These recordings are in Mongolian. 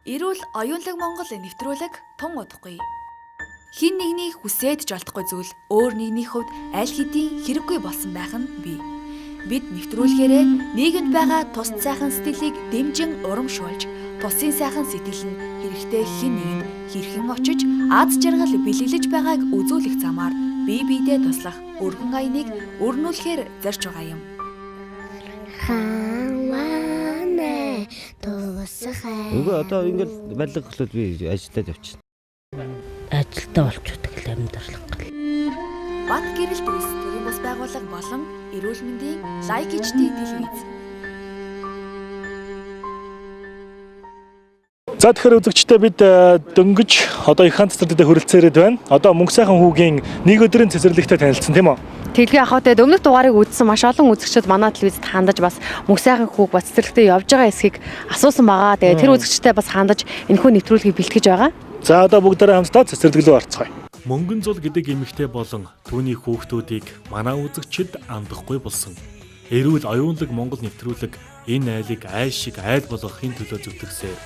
Эрүүл оюунлаг Монгол нэвтрүүлэг тун удахгүй. Хин нэгний хүсээд жолдохгүй зүйл өөр нэгний хувьд аль хэдийн хэрэггүй болсон байх нь бий. Бид нэвтрүүлгээрээ нийгэмд байгаа тус сайхан сэтгэлийг дэмжин урамшуулж, тусын сайхан сэтгэл нь хэрэгтэй хин нэгэнд хэрхэн очиж аз жаргал бэлэглэж байгааг үзүүлэх замаар бие биедээ туслах өргөн аяныг өрнүүлэхээр зорж байгаа юм. Үгүй одоо ингээл барилга хөслөд би ажиллаад явчихна. Ажилтаа болчихдог л амьдрал гал. Бат гэрэл дүүс төрийн бус байгууллага болон эрүүл мэндийн Like HD телевиз. За тэгэхээр үзэгчдээ бид дөнгөж одоо их хаан цэцэрлэгтээ хүрэлцээрээд байна. Одоо мөнх сайхан хүүгийн нэг өдрийн цэцэрлэгтэй танилцсан тийм үү? Тэглээ ахаатай өмнөх дугаарыг үзсэн маш олон үзэгчид манай телевизэд хандаж бас мөнх сайхан хүүг бас цэцэрлэгтээ явж байгаа эсхийг асуусан байгаа. Тэгээ тэр үзэгчтэй бас хандаж энэхүү нэвтрүүлгийг бэлтгэж байгаа. За одоо бүгдээрээ хамтдаа цэцэрлэг рүү орцгоё. Мөнгөн зул гэдэг эмэгтэй болон түүний хүүхдүүдийг манай үзэгчид андахгүй болсон. Эрүүл оюунлаг Монгол нэвтрүүлэг энэ айлыг айл шиг айл болгохын төлөө зүтгэсээр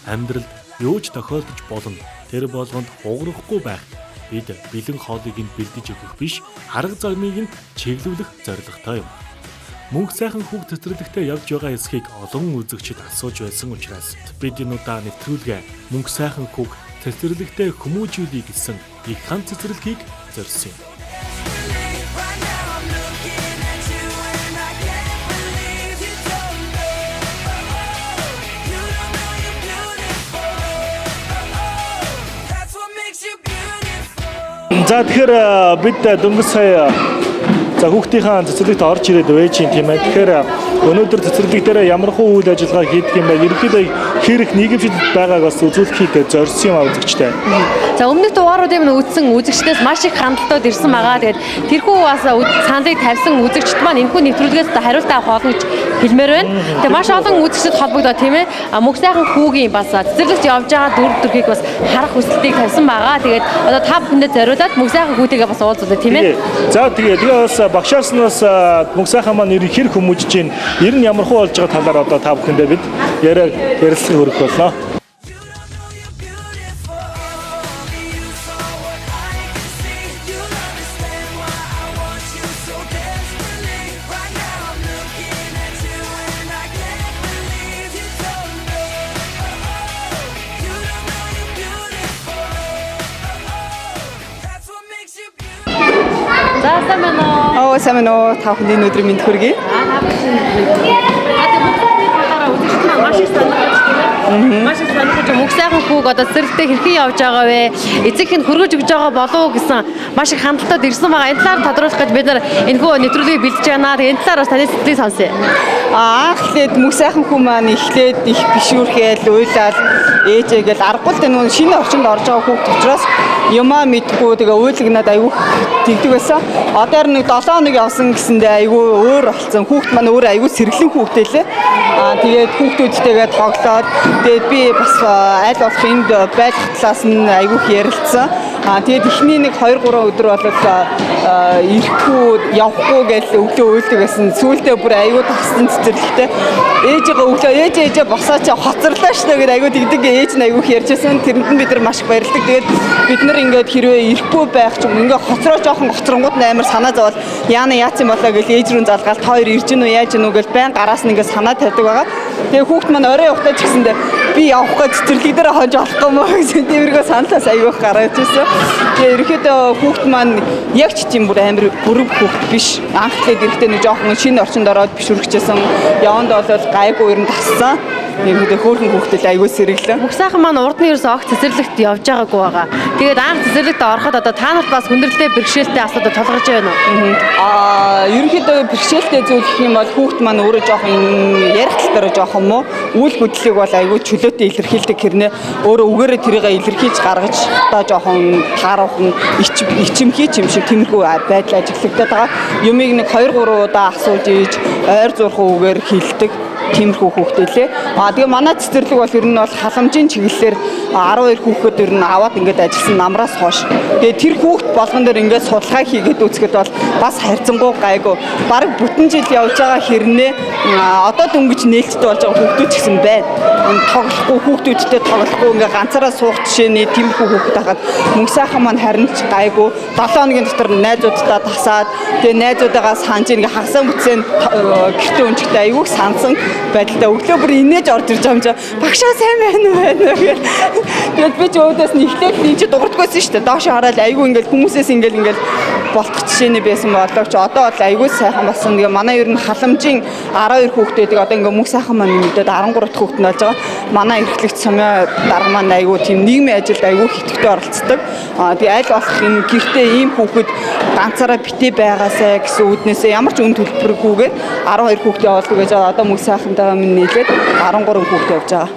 амьдралд юу ч тохиолдож болно. Тэр болгонд хугарахгүй байх. Бид бэлэн хоолыг нь бэлдэж өгөх биш, арга замыг нь чиглүүлэх зорилготой юм. Мөнх сайхан хүүг цэцэрлэгтээ явж байгаа эсхийг олон үзэгчид асууж байсан учраас бид энэ удаа нэвтрүүлгээ мөнх сайхан хүүг цэцэрлэгтээ хүмүүжүүлэе гэсэн их хаан цэцэрлэгийг зорьсон юм. За тэгэхээр бид дөнгөж сая за хүүхдийнхаа цэцэрлэгт орж ирээд байж юм тийм ээ. Тэгэхээр өнөөдөр цэцэрлэг дээр ямар хуу үйл ажиллагаа хийдэг юм бэ? Ерөнхийдөө хэр их нийгэмшил байгааг бас үзүүлэхийг зорьсон юм үзэгчтэй. За өмнөх дугааруудыг минь үзсэн үзэгчдээс маш их хандлтууд ирсэн байгаа. Тэгээд тэрхүү бас саналыг тавьсан үзэгчд маань энэхүү нэвтрүүлгээс одоо хариулт авах болно гэж хэлмээр байна. Тэгээд маш олон үзэгчд холбогдоо тийм ээ. Мөнх сайхан хүүгийн бас цэцэрлэгт явж байгаа дүр төрхийг бас харах хүсэлтийг тавьсан байгаа. Тэгээд одоо та бүхэндээ зориулаад мөнх сайхан хүүтэйгээ бас уулзлаа тийм ээ. За тэгээ бас багшаас нь бас мөнх сайхан маань ер нь хэр хүмүүжиж чинь ер нь ямар хуу болж байгаа талаар одоо та бүхэндээ бид яриа ярилцлага өргөх болно. За сайн байна уу? Оо сайн байна уу? Та бүхэнд энэ өдрийн мэнд хүргэе. Маш их сонирхож тийм ээ. Маш их сонирхож мөнх сайхан хүүг одоо цэцэрлэгтээ хэрхэн явж байгаа вэ? Эцэг хэн хөргөж өгж байгаа болов уу гэсэн маш их хандлтууд ирсэн байгаа. Энэ талаар тодруулах гэж бид нар энэхүү нэвтрүүлгийг бэлдэж байна. Тэгээ энэ талаар бас таны сэтгэлийг сонсъё. Анх эхлээд мөнх сайхан хүү маань эхлээд их бишүүрхэл, уйлал, ээжээ гэл аргагүй л дээ нөгөө шинэ орчинд орж байгаа хүүхд учраас юмаа мэдгүй тэгээ уйлагнаад айгүй тэгдэг байсан. Одоо нэг 7 хоног явсан гэсэндээ айгүй өөр болсон. Хүүхд маань өөрөө айгүй сэргэлэн хүүхдээ лээ. Тэгээд хүүхдүүдтэйгээ тоглоод тэгээд би бас аль болох энд байлах талаас нь айгүй их ярилцсан. Тэгээд эхний нэг 2 3 өдөр бол ирэхгүй явахгүй гэж өглөө уйлдаг байсан. Сүүлдээ бүр айгүй тассан цэцэрлэгтэй. Ээжигээ өглөө ээжээ ээжээ босооч хоцорлоо шүү дээ гэд айгүй тэгдэг. Ээж нь айгүй их ярьжсэн. Тэрэнд нь бид нар маш их баярлдаг. Тэгээд бид нар ингээд хэрвээ ирэхгүй байх ч юм ингээ хоцроо жоохон гоцронгууд амар санаа зовол яана яац юм болоо гэж ээж рүү залгаал та хоёр ирж гин үү яаж гин үү гэж байн гараас нь ингээ санаа тавьдаг байгаа. Тэгээ хүүхд маань орой явахдаа ч гэсэндээ би явах гэж цэцэрлэг дээр хонж болохгүй мó гэсэн тиймэрхүү саналаас айгүй их гараад ирсэн. Тэгээ ерөнхийдөө хүүхд маань яг ч тийм бүр амар бүрэг хүүхд биш. Анх эхлээд ирэхдээ нэг жоохон шинэ орчинд ороод бишүрхчихсэн. Яванд бол гайгүй ер нь тассан. Ерөнхийдөө хөөрхөн хүүхдэл айгүй сэргэлэн. Мөнх сайхан маань урд нь ерөөсөө огт цэцэрлэгт явж байгаагүй байгаа. Тэгээд анх цэцэрлэгт ороход одоо та нарт бас хүндрэлтэй бэрхшээлтэй асуудал тулгарч байна уу? Ерөнхийдөө бэрхшээлтэй зүйл гэх юм бол хүүхд маань өөрөө жоохон ярих тал дээр жоохон муу. Үйл хөдлөлийг бол айгүй чөлөөтэй илэрхийлдэг хэрнээ өөрөө үгээрээ тэрийг илэрхийлж гаргаж одоо жоохон тааруухан ичимхий юм шиг тиймэрхүү байдал ажиглагдаад байгаа. Юмыг нэг 2 3 удаа асууж ийж ойр зурхан үгээр хилдэг тиймэрхүү хүүхдээ лээ. Тэгээ манай цэцэрлэг бол ер нь бол халамжийн чиглэлээр 12 хүүхэд ер нь аваад ингээд ажилласан намраас хойш. Тэгээд тэр хүүхэд болгон дээр ингээд судалгаа хийгээд үзэхэд бол бас харьцангуй гайгүй. Бараг бүтэн жил явж байгаа хэрнээ одоо дөнгөж нээлттэй болж байгаа хүүхдүүд ч гэсэн байна. Тоглохгүй хүүхдүүдтэй тоглохгүй ингээд ганцаараа суух жишээний тиймэрхүү хүүхэд байхад мөнгө сайхан маань харин ч гайгүй 7 хоногийн дотор найзуудтай тасаад тэгээ найзуудагаа санаж ингээ хагасаа бүтсэн гэртээ өнчгтэй айгүйх сансан байдалтай өглөө бүр инээж орж ирж байгаа юм чи багшаа сайн байна уу байна уу гэл. Тэгээд би ч өөдөөс нь эхлээл энэ чи дугардгүйсэн шүү дээ. Доош хараад айгүй ингээл хүмүүсээс ингээл ингээл болтох жишээний байсан боловч одоо бол айгүй сайхан болсон. Тэгээ манай ер нь халамжийн 12 хүүхдүүдийг одоо ингээ мөнгө сайхан маань нэмэгдээд 13 дахь хүүхэд нь болж байгаа. Манай эрхлэгч сумья дарга маань айгүй тийм нийгмийн ажилд айгүй идэвхтэй оролцдог. Тэгээ аль болох энэ гэртээ ийм хүүхэд ганцаараа битээ байгаасай гэсэн үүднээсээ ямар ч үн төлбөргүйгээр 12 хүүхэд явуулдаг гэж одоо мөнгө сайхантайгаа минь нийлээд 13 хүүхэд явж байгаа.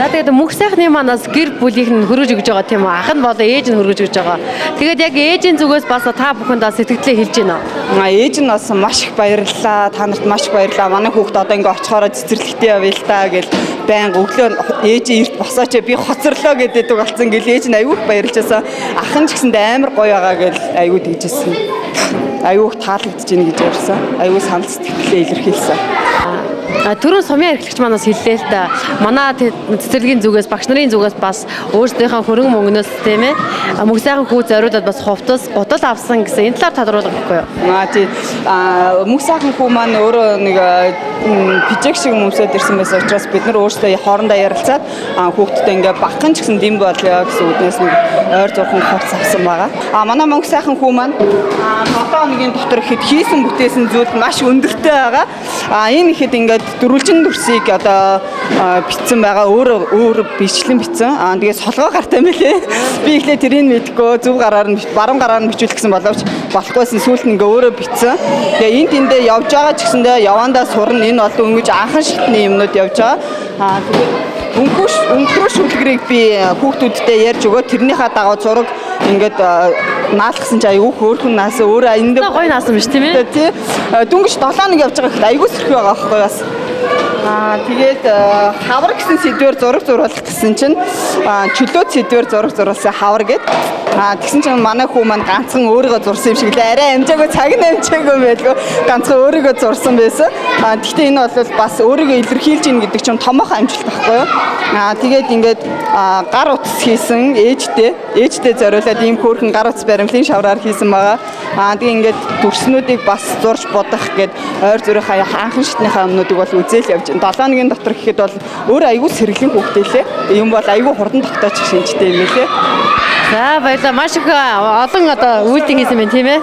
За тэгээд мөнх сайхны манаас гэр бүлийнх нь хөргөж өгж байгаа тийм үү? Ах нь болоо ээж нь хөргөж өгж байгаа. Тэгээд яг ээжийн зүгээс бас та бүхэнд сэтгэлдээ хэлж байна уу? Ээж нь бас маш их баярлалаа. Та нарт маш их баярлалаа. Манай хүүхэд одоо ингээ очихороо цэцэрлэгтээ явъя л та гэл байнга өглөө ээж эрт босооч би хоцорлоо гэдэг болсон гэл ээж нь айгүй их баярлж байсан. Ах нь ч гэсэнд амар гоё байгаа гэл айгүй тэгжсэн. Айгүй их таалагдж ийн гэж ярьсан. Айгүй санал сэтгэлээ илэрхийлсэн. Түрүүн сумын эрхлэгч манаас хэллээ л да. Манай цэцэрлэгийн зүгээс багш нарын зүгээс бас өөрсдийнхөө хөрөнгө мөнгнөөс тийм ээ мөнгө сайхан хүү зориулаад бас хувцас гутал авсан гэсэн энэ талаар тодруулах гэхгүй юу? Тий. Мөнгө сайхан хүү маань өөрөө нэг пижак шиг өмсөд ирсэн байсан учраас бид нар өөрсдөө хоорондоо ярилцаад хүүхдтэй ингээ багхан ч гэсэн дэм болёо гэсэн үднээс нэг ойр зурхан хувцас авсан байгаа. Манай мөнгө сайхан хүү маань 7 хоногийн дотор ихэд хийсэн бүтээсэн зүйл маш өндөртэй байгаа. Энэ ихэд ингээд дөрвөлжин дүрсийг одоо бичсэн байгаа. Өөрөө бичлэн бичсэн. Тэгээ солгоо гартай мэлээ. Би эхлээ тэрийг мэдэхгүй зөв гараар нь баруун гараар нь бичүүлэх гэсэн боловч болохгүйсэн сүүлд нь ингээ өөрөө бичсэн. Тэгээ энд тэндээ явж байгаа ч гэсэндээ явандаа сурна. Энэ бол өнгөж анхан шатны юмнууд явж байгаа. Тэгээд өнхрөө шүлгэрийг би хүүхдүүдтэй ярьж өгөө тэрнийхээ дагуу зураг ингээд наалгасан чи айгүй хөөрхөн наасан өөрөө энд гоё наасан биш тийм ээ? Тий. Дөнгөж 7 хоног явж байгаа гэхэд айгүй сэрхий байгаа байхгүй бас. Тэгээд хавар гэсэн сэдвээр зураг зурулах гэсэн чинь чөлөөт сэдвээр зураг зурулсан хавар гэд. Тэгсэн чинь манай хүү маань ганцхан өөрийгөө зурсан юм шиг лээ. Арай амжаагүй цаг нь амжаагүй байлгүй. Ганцхан өөрийгөө зурсан байсан. Гэхдээ энэ бол бас өөрийгөө илэрхийлж ийн гэдэг чинь томоохон амжилт байхгүй юу? Тэгээд ингээд гар утас хийсэн ээжтэй зориулаад ийм хөөрхөн гар утас баримлын шавраар хийсэн байгаа. Тэгээ ингээд дүрснүүдийг бас зурж бодох гээд ойр зүрийнхаа анхан шатныхаа өмнөдийг бол үзэл явж байна. 7 хоногийн дотор гэхэд бол өөр айгүй сэргэлийн хүүхдээ лээ. Юм бол айгүй хурдан тогтоочих шинжтэй юм лээ. За баярлалаа. Маш их олон одоо үйлдэл хийсэн байна тийм ээ.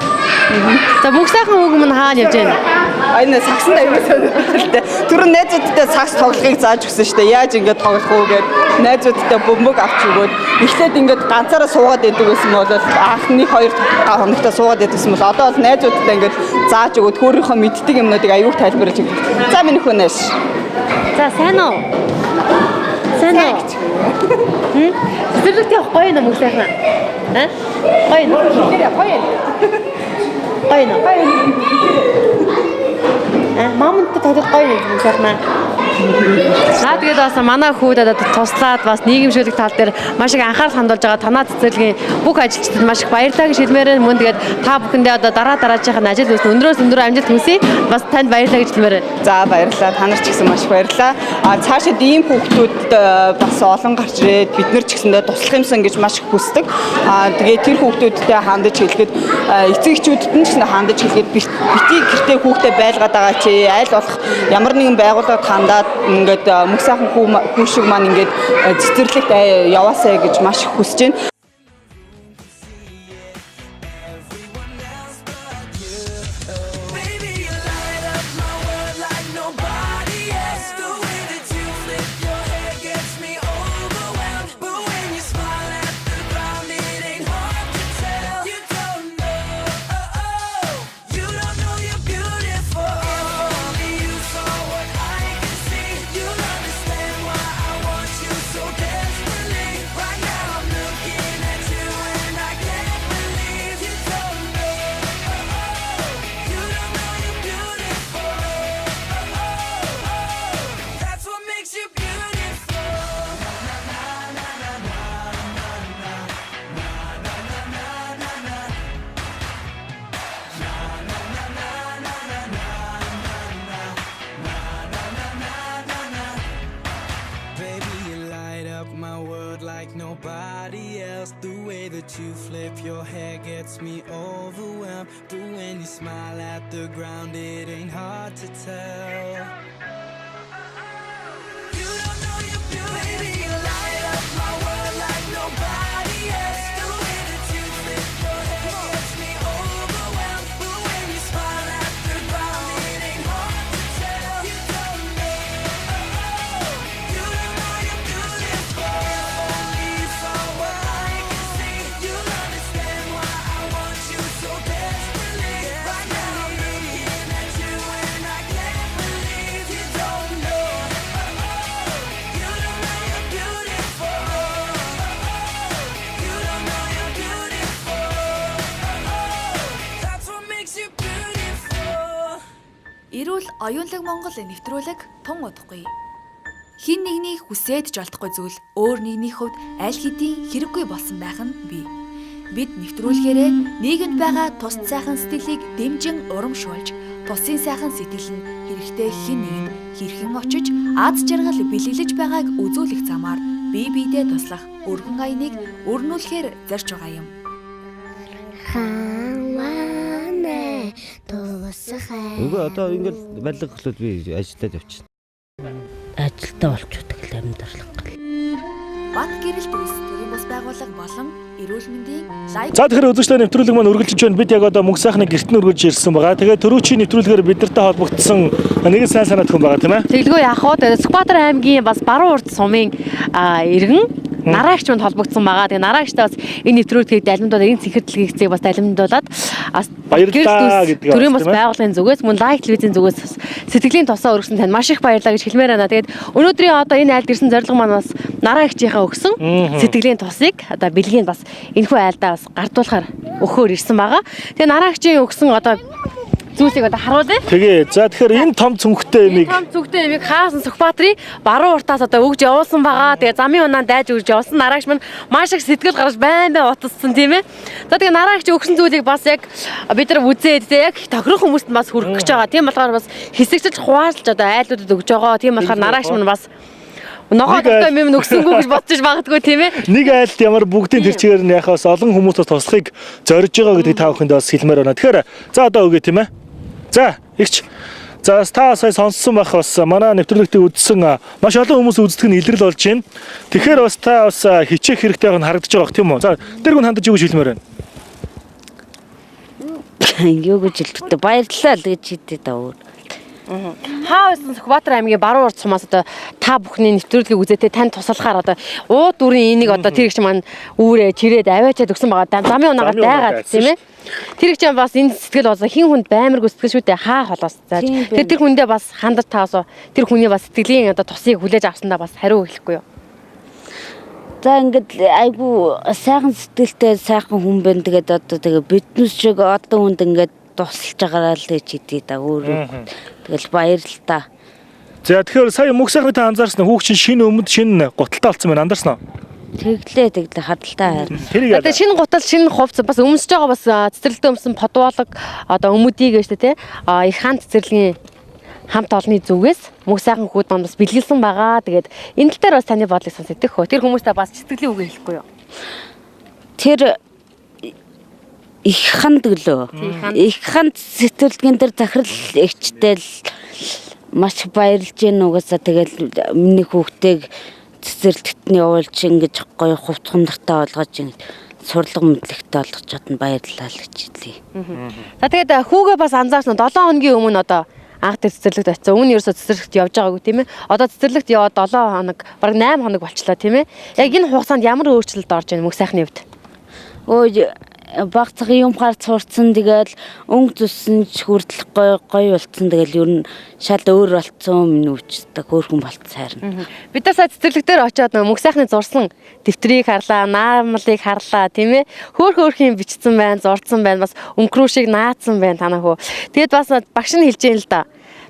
За мөнх сайхан үг мань хаана явж байна? Энэ сагсанд айгүй сонирхолтой. Түрүүн найзуудтай сагс тоглохыг зааж өгсөн шүү дээ. Яаж ингэж тоглох уу гэд найзуудтай бөмбөг авч өгөөд эхлээд ингэж ганцаараа суугаад идэг байсан бол анхны 2 хоногт суугаад идсэн бол одоо бол найзуудтай ингэж зааж өгөөд хөөрийнхөө мэддэг юмнуудыг айгүй тайлбарлаж өгдөг. За миний хүү нэш. За сайн уу? Сайн уу? Цэцэрлэгт явах гоё юм уу сайхан? Аа? Гоё юм. Гоё юм. Гоё юм. Гоё юм. Мамонт тоглох гоё юм сайхан. За тэгээд бас манай хүүд одоо туслаад бас нийгэмшүүлэг тал дээр маш их анхаарал хандуулж байгаа танаа цэцэрлэгийн бүх ажилчдад маш их баярлалаа гэж хэлмээр байна. Мөн тэгээд та бүхэндээ одоо дараа дараачихын ажил үйлс өндрөөс өндөр амжилт хүсье. Бас танд баярлалаа гэж хэлмээр байна. За баярлалаа. Та нар ч гэсэн маш их баярлалаа. Цаашид ийм хүүхдүүд бас олон гарч ирээд бид нар ч гэсэндээ туслах юмсан гэж маш их хүсдэг. Тэгээд тэр хүүхдүүдтэй хандаж хэлэхэд эцэг эхчүүдэд нь ч гэсэн хандаж хэлэхэд битгий гэртээ хүүхдээ байлгаад байгаа чи аль болох ямар нэгэн байгууллагад хандаад ингээд мөнх сайхан хүү шиг маань ингээд цэцэрлэгт яваасай гэж маш их хүсэж байна. So desperately, right now I'm looking. like nobody else. The way that you flip your hair gets me overwhelmed. But when you smile at the ground, it ain't hard to tell. You don't know you're beautiful. Baby, you light up my world like nobody else. The way that you flip your hair gets me overwhelmed. But when you smile at the ground, it ain't hard to tell. You don't know. You don't know you're beautiful. Only you saw what I can see. You'll understand why I want you so desperately. Right now I'm looking at you and I can't believe you don't know. You don't know you're beautiful. You don't know you're beautiful. That's what makes you beautiful. Эрүүл оюунлаг Монгол нэвтрүүлэг тун удахгүй. Хэн нэгнийг хүсээд ч олдохгүй зүйл өөр нэгний хувьд аль хэдийн хэрэггүй болсон байх нь бий. Бид нэвтрүүлгээрээ нийгэмд байгаа тус сайхан сэтгэлийг дэмжин урамшуулж, тусын сайхан сэтгэл нь хэрэгтэй хэн нэгэнд хэрхэн очиж аз жаргал бэлэглэж байгааг үзүүлэх замаар бие биедээ туслах өргөн аяныг өрнүүлэхээр зорж байгаа юм. Хааванэ тусахай. Үгүй одоо ингээл барилга хөслөл би ажиллаад явчихна. Ажилтаа болчихдог л амьдрал гэл. Бат гэрэл дүүс төрийн бус байгууллага болон эрүүл мэндийн лайк За тэгэхээр үзэгчдээ нэвтрүүлэг маань үргэлжлэж байна. Бид яг одоо мөнх сайхны гэрт нь үргэлж ирсэн байгаа. Тэгээд түрүүчийн нэвтрүүлгээр бидэнтэй холбогдсон нэгэн сайн санаат хүн байгаа тийм ээ. Тэглгүй яах вэ? Тэгээд Сүхбаатар аймгийн бас баруун урд сумын иргэн Нараагч манд холбогдсон байгаа. Тэгээ Нараагчтай бас энэ нэвтрүүлгийг далимдуулаад энэ цэнхэр дэлгэцийг бас далимдуулаад бас Баярлалаа гэдгээ төрийн бас бас, тийм ээ. байгууллагын зүгээс мөн лайк телевизийн зүгээс бас сэтгэлийн тусаа өргөсөн танд маш их баярлалаа гэж хэлмээр байна. Тэгээд өнөөдрийн одоо энэ айлд ирсэн зорилго маань бас Нараагчийнхаа өгсөн сэтгэлийн тусыг одоо бэлгийг бас энэхүү айлдаа бас гардуулахар өгөхөөр ирсэн байгаа. Тэгээ Нараагчийн өгсөн одоо зүйлсийг одоо харуулъя. Тэгээ за тэгэхээр энэ том цүнхтэй Энэ имийг том зүгтэй имийг хаасан Сүхбаатарын баруун уртаас одоо өгж явуулсан байгаа. Тэгээ замын унаан дайж өгж явуулсан. Нараагч мань маш их сэтгэл гаргаж байн байн утассан тийм ээ. За тэгээ нараагч өгсөн зүйлийг бас яг бид нар үзээд тэгээ яг тохирох хүмүүст нь бас хүргэх гэж байгаа. Тийм болохоор бас хэсэгчилж хуваалж одоо айлуудад өгж байгаа. Тийм болохоор нараагч мань бас ногоо Нэг айл- дуртай юм өгсөнгүү гэж бодож магадгүй тийм ээ. нэг айлд ямар бүгдийн тэр чигээр нь яхаас олон хүмүүст бас туслахыг зорж байгаа гэдгийг та бүхэнд бас хэлмээр байна. Тэгэхээр за одоо өгье тийм ээ. За игч. За бас та сая сонссон байх бас манай нэвтрүүлэгтийг үзсэн маш олон хүмүүс үздэг нь илрэл болж байна. Тэгэхээр бас та бас хичээх хэрэгтэй байгаа нь харагдаж байгаа бох тийм үү? За тэр хүн хандаж юу гэж хэлмээр байна? Юу гэж хэлдэг вэ? Баярлалаа л гэж хэлдэг да өөр. Хаа байсан Сүхбаатар аймгийн баруун урд сумаас одоо та бүхний нэвтрүүлгийг үзээтэй танд туслахаар одоо ууд дүрийн энийг одоо тэр их чинь маань үүрээ чирээд аваачаад өгсөн байгаа. Замын унаагаар Замын унаагаар дайгаад дайсан тийм ээ. Тэр их чинь бас энэ сэтгэл болоо хин хүнд баймаргүй сэтгэл шүү дээ. Хаа холоос зааж. Тийм Тэр тэр хүндээ бас хандаж таасаа тэр хүний бас сэтгэлийн одоо тусыг хүлээж авсандаа бас хариу хэлэхгүй юу? За ингээд айгу сайхан сэтгэлтэй сайхан хүн байна. Тэгээд одоо тэгээ биднес шиг олон хүнд ингээд тусалж байгаараа л гэж хэлдэг да өөр. Тэгэл баярлалаа. За тэгэхээр сая мөнх сайхны та анзаарсан уу? Хүүхд чинь шинэ өмд шинэ гуталтай болсон байна анзаарсан уу? Тэглээ тэглээ хадaltaа хайр. Тэрийг Одоо шинэ гутал, шинэ хувцас бас өмсөж байгаа бас цэцэрлэгтээ өмсөн подволог одоо өмөдийг шүү дээ тий. А их хаан цэцэрлэгийн хамт олонны зүгээс мөнх сайхан хүүд маань бас бэлгэлсэн байгаа. Тэгээд энэ тал дээр бас таны бодлыг сонсох идэх хөө. Тэр хүмүүстээ бас сэтгэлийн үгээ хэлэхгүй юу? Тэр их ханд гэлөө. Их ханд сэтгэлгэн дээр захирал эгчтэй л маш баярлж гин угаасаа тэгэл миний хүүхдийг цэцэрлэгт нь явуулж ингэж гоё хувц хундартай болгож ингэж сурлага мэдлэгтэй болгож чадна баярлалаа л гэж хэлье. За тэгээд хүүгээ бас анзаарсан 7 хоногийн өмнө одоо анх тэр цэцэрлэгт очсон. Өмнө нь ерөөсөө цэцэрлэгт явж байгаагүй тийм ээ. Одоо цэцэрлэгт яваад 7 хоног, бараг 8 хоног болчлаа тийм ээ. Яг энэ хугацаанд ямар өөрчлөлт орж ийн мөнх сайхны хувьд? Өө баг цагийн юм харц сурцсан тэгэл өнгө зүссэн ч хүртэл гоё гоё болцсон тэгэл ер нь шал өөр болцсон минь үчтэй хөөрхөн болцсон харин. Бид нар сая цэцэрлэг дээр очиод нөө мөнх сайхны зурсан дэвтрийг харлаа, наамлыг харлаа, тийм ээ. Хөөх хөөх юм бичсэн байна, зурцсан байна, бас өнгөрүү шиг наацсан байна танаа хөө. Тэгээд бас багш нь хэлж юм л да.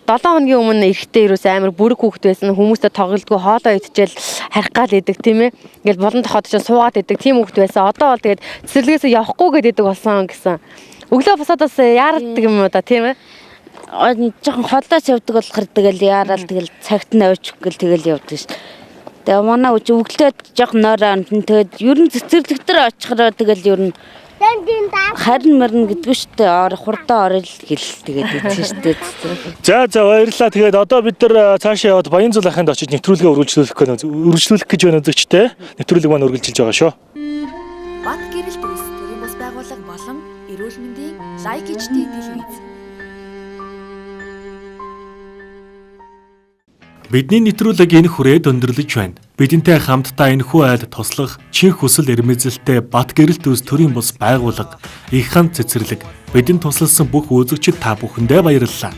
7 хоногийн өмнө эрэхтэй ерөөс амар бүрэг хүүхэд байсан, хүмүүстэй тоглолтгүй хоолоо идчихэл харих гал идэг, тийм ээ. Ингээл булан тохоод чинь суугаад идэг, тийм хүүхэд байсан. Одоо бол тэгээд цэцэрлэгээс явахгүй гээд идэг болсон гэсэн. Өглөө босоод бас яардаг юм уу да, тийм ээ. Жоохон холоос явдаг болохоор тэгэл яараал тэгэл цагт нь авчих гэл тэгэл явдаг ш. Тэгээ манай үч өглөө жоох нойроо амтан тэгээд ер нь цэцэрлэг дээр очихороо тэгэл ер нь харин мэрнэ гэдгүй шүү дээ. Ор хурдан орол гэл тэгээд идсэн шүү дээ. За за баярлалаа. Тэгээд одоо бид нар цаашаа яваад Баянзул ахынд очиж нэвтрүүлгээ үргэлжлүүлэх гэж байна үзэгчтэй. Нэвтрүүлэг маань үргэлжилж байгаа шүү. Бат гэрэл дүүс төрийн бус байгууллага болон эрүүл мэндийн Like HD телевиз. Бидний нэвтрүүлэг энэ хүрээд өндөрлөж байна. Бидэнтэй хамтдаа энэхүү айлд туслах чин хүсэл эрмэлзэлтэй Бат гэрэл дүүс төрийн бус байгууллага их хан цэцэрлэг бидэнд тусалсан бүх үзэгчид та бүхэндээ баярлалаа.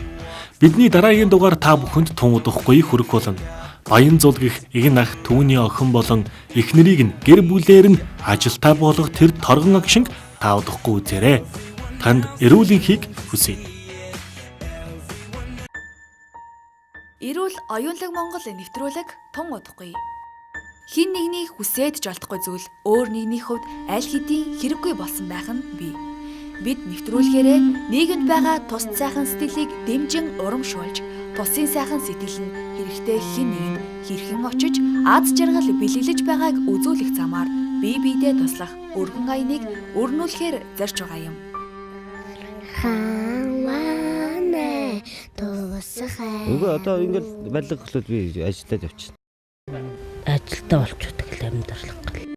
Бидний дараагийн дугаар та бүхэнд тун удахгүй хүрэх болно. Баян зул гэх эгэн ах түүний охин болон эхнэрийг нь гэр бүлээр нь ажилтаа болгох тэр торгон агшинг та удахгүй үзээрэй. Танд эрүүл энхийг хүсье. Эрүүл оюунлаг Монгол нэвтрүүлэг тун удахгүй. Хин нэгний хүсээд жолдохгүй зүйл өөр нэгний хувьд аль хэдийн хэрэггүй болсон байх нь бий. Бид нэвтрүүлгээрээ нийгэмд байгаа тус сайхан сэтгэлийг дэмжин урамшуулж, тусын сайхан сэтгэл нь хэрэгтэй хин нэгэнд хэрхэн очиж аз жаргал бэлэглэж байгааг үзүүлэх замаар бие биедээ туслах өргөн аяныг өрнүүлэхээр зорж байгаа юм. Хаанаа тусахай. Үгүй одоо ингээл барилга хөглөөд би ажиллаад явчихна. Ажилтаа болчихдог л амьдрал гэл.